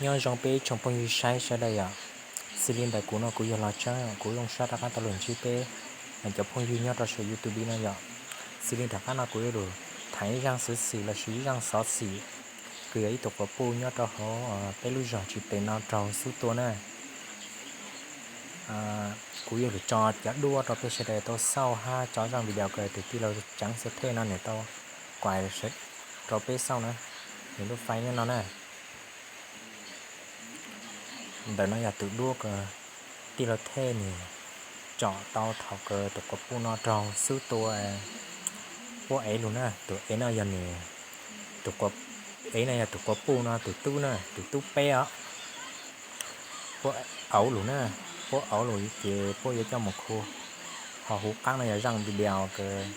Nyob zoo peb tsoom phooj ywg saib sawv daws yom. Xws li ntawm kuv no kuv yog Los Tseeb, kuv zoo sab rov qab tau los ntsib peb cov phooj ywg nyob rau saum YouTube no yom. Xws li tom qab no kuv yuav lug tham ib zaj xov xwm los sis ib zaj xov xwm kws yog ib tug quas puj nyob rau hauv peb lub zog tsis tes no raug xub tua na. Kuv yuav lug tso cov duab rau peb sawv daws tau xauj hab tso zaj video kws tus tij laug Tseeb Xab Thej no nws tau kuas rau peb xauj na, nws lub fai nyob no na. Ntawm no yog tus duab kws tij laug Thej nws tsom tau thaum kws tus quas puj no raug xub tua puab ev lug na. Tus ev no yog nws, tus ev no yog tus quas puj no tus tub na, tus tub peb os. Puab auv lug na, puab auv lug ces puab yuav coj mus khu. Ho huv qaab no yog zaj video kws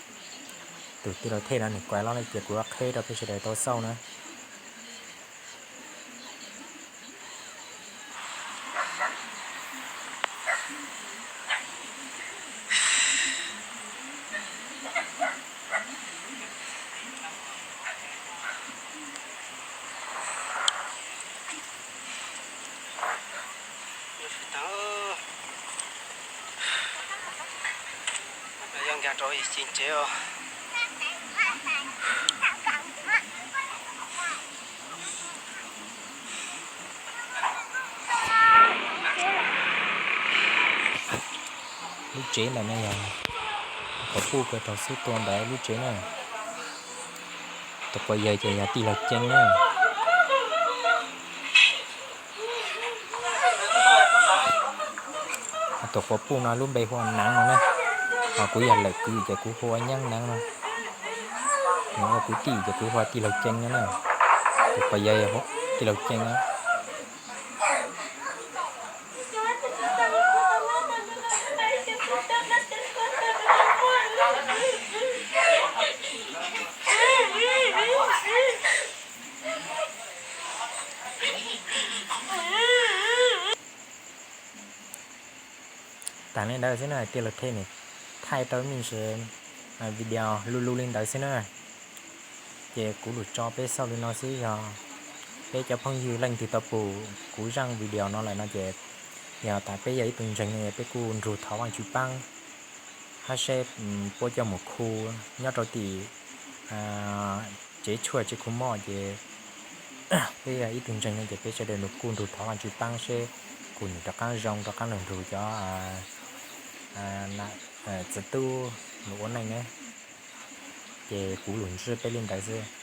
tus tij laug Thej no nws kuas los na, ces kuv yuav qheb rau peb sawv daws tau xauj na. Yog nkag rau ib tsev os. Lub tsev ntawm no yog tus quas puj kws raug xub tua ntawd lub tsev na. Tus quas yawg ces yog tij laug Ceeb na. Tus quas puj no lub npe hu ua Neeb no na. Ho kuv yog lawm kwv ces kuv hu ua Nyeeb Neeb no. Nws ua kuv tij ces kuv hu ua tij laug Ceeb no na. Tus quas yawg tij laug Ceeb na. Taag li ntawd xwb na, tij laug Thej nws thaij tau me ntsis video lug lug li ntawd xwb na. Ces kuv lug tso peb xauj li no xwb, yog peb cov phooj ywg leej twg tau pum kuv zaj video no lawm no ces yog tas peb yog ib tug ntseeg no peb kuj nrug thov Vaajtswv paab hab seb puab coj mus khu nyob rau tim tsev tshuaj tsev khu moj ces peb yog ib tug ntseeg no ces peb sawv daws kuj nrug thov Vaajtswv paab seb kuj nws rov qaab zoo rov qaab lug nrug cov txiv tub lug ua neej na. Ces kuv lug ntsib peb li ntawd xwb.